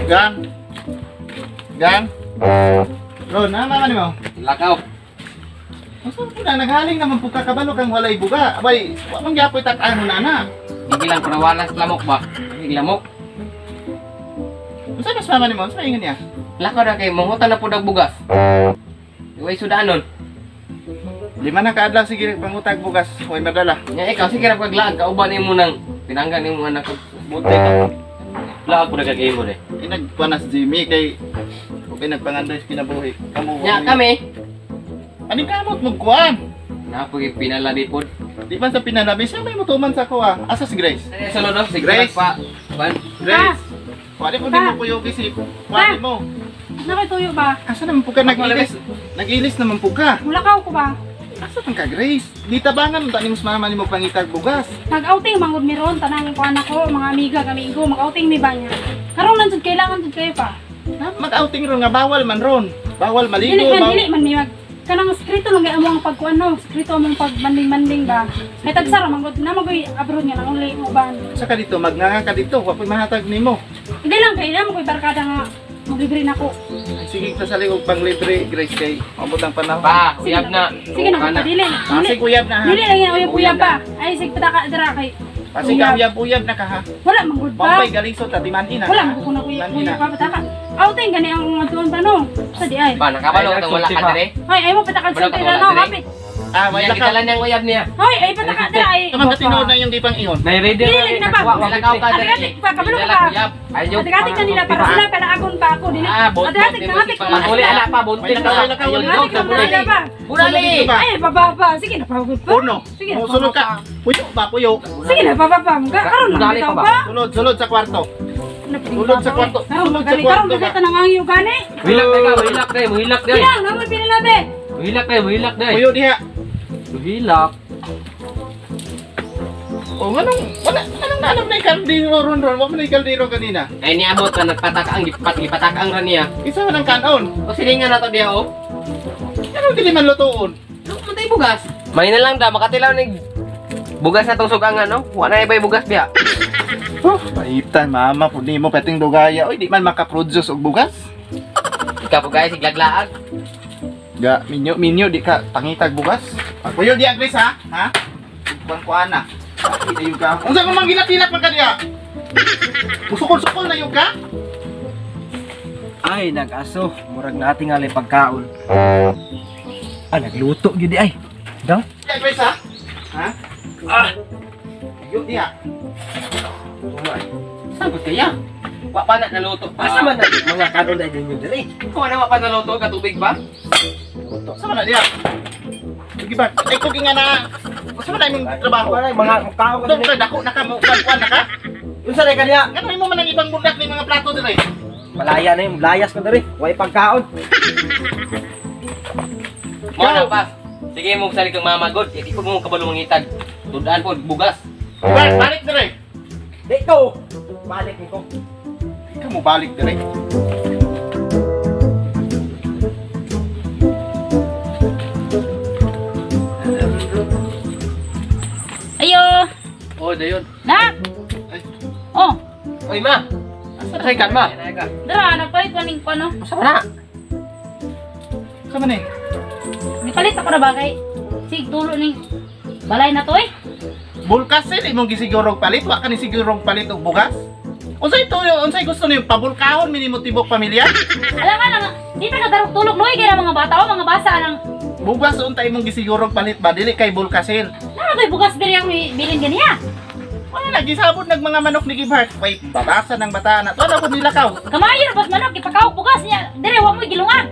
Gang. Gang. Ron, na mama nimo? Lakaw. Unsa po na naghaling naman po kakabalo kang walay buga. Abay, wa man gyapoy tak-ano na na. Hindi lang kunawalas lamok ba? Hindi lamok. Unsa mas mama nimo? Unsa ingon niya? Lakaw na kay mangutan na pud og bugas. Way sudanon. Lima na kaadlaw sige pangutag bugas, way madala. Nya ikaw sige ra pag laag kauban nimo nang pinanggan nimo anak butay ka. Laag pud kag imo de. Inagkuan na si Jimmy kay okay nagpangandoy sa kinabuhi. Kamo. Nya kami. Ani kamot mo kuan? Napoy pinalabi pod. Di man sa pinalabi siya may mutuman sa kuha. Asa si Grace? Ay sulod oh, si Grace. Grace pa. Kuan. Grace. Kuan mo din mo kuyugi si kuan mo. Nakatuyo ba? Asa naman po ka nag-ilis? Nag-ilis naman po ka. Mulakaw ko ba? Asa man ka Grace? Ditabangan unta nimo sa mama nimo pangitag bugas. Nag-outing mangud mi ron tanang kuan ako, mga amiga kami igo, mag-outing mi ba niya. Karon lang jud kailangan jud kayo pa. Mag-outing ron nga bawal man ron. Bawal maligo, Dili man bawal. dili man mi mag kanang skrito lang kay among pagkuan no, skrito among pagmanding-manding ba. Kay tagsara mangud na magoy abroad nga nang uli mo ban. Sa ka dito magnganga ka dito, wa po'y mahatag nimo. Hindi lang kay na magoy barkada nga maglibre nako. Sige ta sa liog pang libre Grace kay maabot ang panahon. Pa, uyab na. Sige na, dili. Ah, sige uyab na ha. Dili lang yan uyab-uyab pa. Ay sige pataka dira kay. Pasig ka uyab-uyab na ka ha. Wala manggod pa. Pampay galisod ta timan-ina. Wala man ko na uyab-uyab pa pataka. Outing gani ang adtuon pa no. Sa di ay. Ba nakabalo tong wala ka dire. Ay ay mo pataka sa tira no hapit. Ah, wala ka. Gidala niyang uyab niya. Hoy, ay pataka dira ay. Tama ka tinuod na yung di pang ingon. Nay ready Dili na pa. Lakaw ka dire. Ati-ati pa kabalo ka. Ayaw. Ati-ati kanila para sila para agon pa ako dili. Ah, bot. Ati-ati na hapit. Panguli ala pa buntis na. Ati pa. Bunali. Ay baba pa. Sige na pagod pa. Uno. Sige na. Sulod ka. Puyo ba puyo? Sige na baba pa. Karon lang bitaw ba? Sulod, sulod sa kwarto. Sulod sa kwarto. Sulod sa kwarto. Karon ka nang angyo gani. Hilak ka, hilak dai, hilak dai. Bilang na mo pinalabi. Hilak dai, hilak dai. Puyo diha. Hilak. Oh, anong wala anong alam na ikaldero ron ron, wa man ikaldero kanina. Ay niabot na nagpatak ang gipatak ang ra niya. Isa man ang kanon. O silingan na to diha oh. Ano dili man lutoon? Luto tay bugas. May na lang da makatilaw nig bugas na tong sugangan no. Wa na ibay bugas biya. Oh, paitan mama pud nimo peting dugaya. Oy, di man makaproduce og bugas. Ikaw po guys, siglaglaag. Ga minyo minyo di ka pangitag bugas. Pagpuyo diha Grace ha? Ha? Kuan-kuan na. Ayun ka. Unsa kung manggilak-gilak man ka diha? Musukol-sukol na yun ka? Ay, nag-aso. Murag natingali pagkaon. Ah, nagluto gyud di ay. Daw? Diha Grace ha? Ha? Ah. Ayun diha. Sagot kaya. Wa pa na naluto pa. Asa man na mga kanon na ninyo diri? Ikaw na wa pa naluto ka tubig ba? Luto. Sa man na diha? Sige ba? Ay kung nga na. Sa man na imong trabaho? Wala mga tao ka Dong ka dako na ka mo kuan na ka? Unsa ray kaniya? Ngano imo man ang ibang budak ni mga plato dire? Malaya na yung layas ko diri. Way pagkaon. Mo na pas. Sige mo sali kang mama god, di ko mo kabalo mangitag. Tudaan pod bugas. Balik, balik dire. Di ko. Balik ko. Ikaw mo balik dire. Ayo. Oh, dayon. Nak. Ay. Oh, Oy ma. Asa kay kan ma? dara nagpalit ko ning kuno. Asa man na? Sa man eh? Gipalit ako na bagay. Sig tulo ning balay na to eh. Bulkasin imong gisigurog palit, wa ka ni sigurog palit og bugas. Unsay tuyo, unsay gusto niyo pabulkahon minimo tibok pamilya? Alam ka na, di ta kadarok tulog noy kay mga bata o mga basa nang Bugas unta imong gisigurog palit ba dili kay bulkasin. naa koy bugas diri ang bilin ganiya. Wala na gisabot nag mga manok ni Gibhart. Way babasa ng bata na. Tuwa na pud nila kaw. Kamayo ra bas manok gipakaw bugas niya diri wa moy gilungan.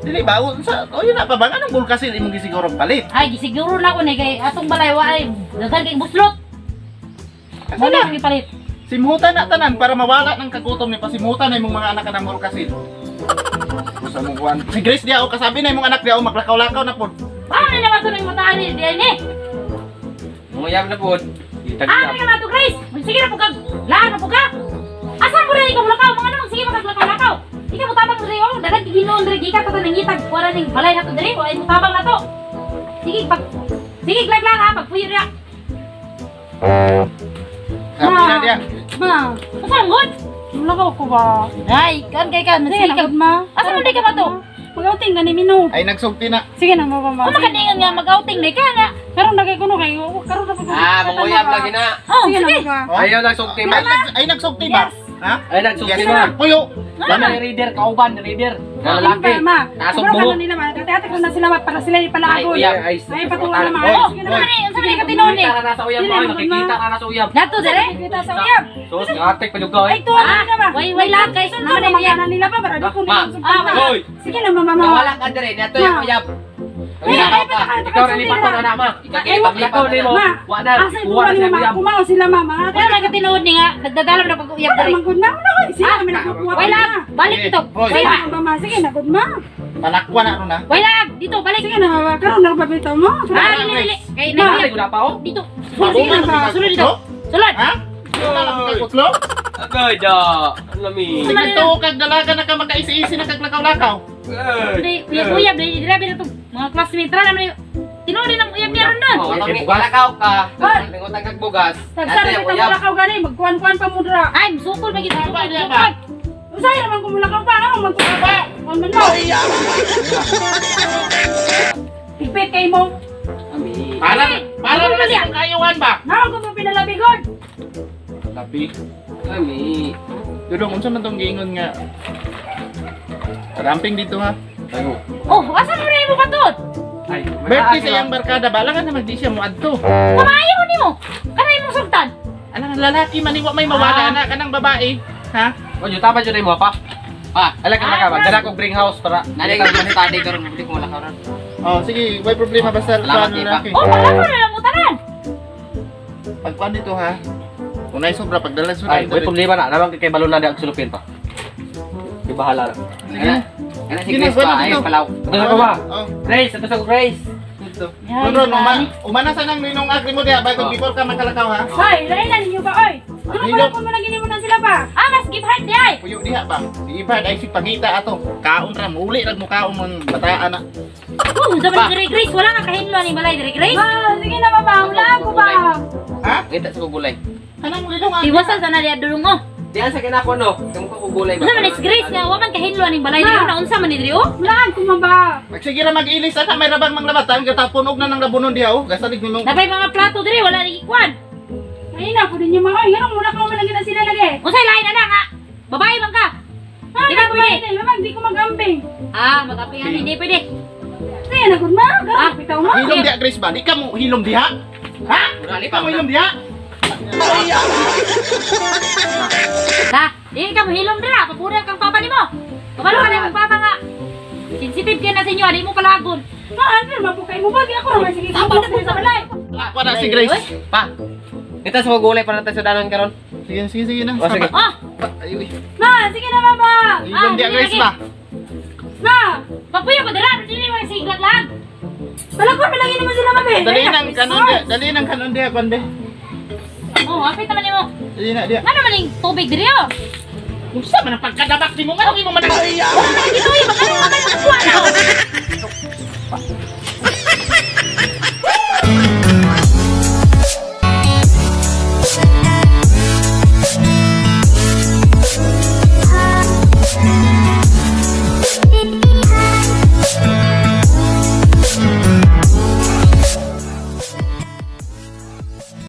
Dili ba unsa? O yun na pa ba anong bulkasin imong gisigurog palit? Ay gisiguro na ko ni kay atong balay wa ay daghan kay buslot. Asa Mo na? na gipalit. Simhutan na tanan para mawala ng kagutom ni pasimutan na imong mga anak ka ng bulkasin. Gusto mo kuan. Si Grace diya o kasabi na imong anak diya o maglakaw-lakaw na pod. Paano na naman to ning mataan ni diyan ni? Muyab na pod. Ah, na naman to Grace. Sige na po kag laan na po ka. Asa mo rin ikaw lakaw mga nang sige magaglakaw-lakaw. Ikaw mo tabang diri oh, daghan kay Ginoo diri gikan ta nang ngitag kuan ning balay na to diri, wa ay mo tabang na to. Sige pag Sige, glag-lag ha, pagpuyo na. Sabi na diya. Ma, Asa ang good? mulakaw ko ba? Ay, kan kay kan, Sige na sige. gud ma. Asa man di ka ba to? Mag-outing gani mino. Ay nagsugti na. Sige na ma ba ma. Kung makadingan nga mag-outing na ka nga. Karon na kay kuno kay karon na pag Ah, manguyab lagi na. Oh, Sige na sige. ba. Oh. Ayaw nagsugti Ay, ma. ay nagsugti ba? Ha? Ay nagsugti Yes, ma. Puyo. Dama ni reader, kauban ni reader. Nga lalaki. Ma, Nasok siguro buhok. ka na nila ma. Kati-ati ko na sila ma para sila Ay, ipalagoy. uyab. Ay, Ay, patuwa na ma. Oy, Sige na oy. ma. Unsa man ka tinuod ni? Nakikita ka na sa uyab Dili, mo. ma. Nakikita ka na sa uyab. Dato dire. Kita sa uyab. Sus, ngatik pa juga Ay, eh. tuwa na nila ba? Way way lang kay Sunod na mga na nila ba para di ko Ma. nila Ah, ma. Oy. Sige na ma ma. Nawala ka dire, nato yung uyab. Ay, ay, pataka, Ikaw rin lipat na na ma. Ikaw ni mo. Ma, Wa na. Asa Kuha na ito siya ma? uyab. Kumaw sila ma. Mga Wala man ka tinuod ni nga nagdadalam na pag-uyab Wala dire. man gud ma. Wala oy. Sila kami nagkukuha. Way lang, balik dito. Roy. Way Sige lang. na ba ma. Sige na gud ma. Palakwa na ro na. Way lang, dito balik. Sige na ma. Karon na ba bitaw mo? Ah, dili dili. Kay Ay, nag guna pa oh. dito. Sige na ba. Sulod dito. Sulod. Ha? Wala lang kay kutlo? Agay da. Ang lami. Sige to kag dalaga na ka makaisi-isi na kag lakaw-lakaw. Dili uyab-uyab dili dili na to. Mga classmate ra naman tinuod ni nang uyab niya ron nun. Oh, katong walakaw ka, nangutang kag bugas. Tagsara Nato yung kita uyab. mulakaw gani magkuan-kuan pa mo dra. Ay, sukol ba gid. Ba niya ba? Usay ra man ko mulakaw pa ano man ko pa. Kuan man mo. Ipit kay mo. Ami. Para para na siya kayuan ba? Naon ko mo pinalabigod. Labi. Ami. Dudong unsa man tong giingon nga ramping dito ha. Ayo. Oh, asa mo na imo patod? Ay, Birthday sa iyang barkada ba langan na magdi siya mo adto. Kamayo nimo. Kanay imong sugtan. Alang lalaki man wa may mawala na kanang babae, ha? O, yuta pa jud mo pa. Pa, Ala ka maka, dala ko greenhouse para. nari ka man tadi karon buli ko walakaw ron. Oh, sige, way problema basta Salamat, kuan Ipa. lalaki. Oh, wala ko na lang mo tanan. Pagkuan dito ha. Unay sobra pagdala sobra. Ay, way problema na. Namang kay balon na di ang sulupin pa. Di bahala na. Sige na. Ana si Sige na, Grace wala pa, ay dito. palaw. Ito sa ko ba? Oh, Grace, ito sa ko Grace. dito. Ron, Ron, umana sa nang ninong agri mo diha bago before ka makalakaw ha. Hoy, lain na ninyo ba oy? Ano pala ko mo na gini mo na sila ba? Ah, mas give heart di ay. Puyo diha ba? Si Ibad ay si pangita ato. Kaon ra muli rag mo kaon mong bataan na. Oh, unsa man dire Grace, wala ka kahinlo ni balay dire Grace. Ma, sige na ba ba? Wala ko ba? Ha? Ngita sa gulay. Kanang ninong agri. Iwasan sana diya dulong oh. Diyan sa kinako no, kamo ko gulay ba. Unsa man is Grace nga wa man kahinlo ning balay dire na unsa man ni dire oh. Wala ko man ba? Magsige ra mag-ilis ana may rabang manglabatan gatapon og na nang labunon diha oh. Gasalig ninong. Napay mga plato dire wala ni gikuan. Ay na po ninyo ma oy. Nganong muna ko man lang sila lagi. Unsay lain ana nga? Babae man ka. Ah, Di ba pwede? Mama, hindi ko mag-amping. Ah, mag-apingan hindi pwede. Sige na gud ma. Karon bitaw ma. Hilom diha Grace ba? Di ka mo hilom diha? Ha? Di ka mo hilom diha? Ha, di ka mo hilom dira, papunan kang papa nimo. Kabalo ka na imong papa nga. Sensitive kay na sa inyo, di mo palagon. Ma, ano mapukay mo ba? Di ako ra man sige. Tama na sa balay. Wala si Grace. Pa. Ngita sa gulay para natin sa danon karon. Sige, sige, sige na. Oh, sige. Oh, Ay, uy. Ma, sige na mama. Hilom diha sige, Grace lagi. ba? Ma, Papuyo ko dira, dili mo siglat lang. wala ko man lang mo sila mabe. Dali nang kanon diha, dali nang kanon diha kwan be. Oh, apit naman nimo. Dali na diha. Ngano man ning tubig diri oh? Unsa man ang pagkadabak nimo nganong imo man ang Wala na gituoy, baka ano man makuha na. oh.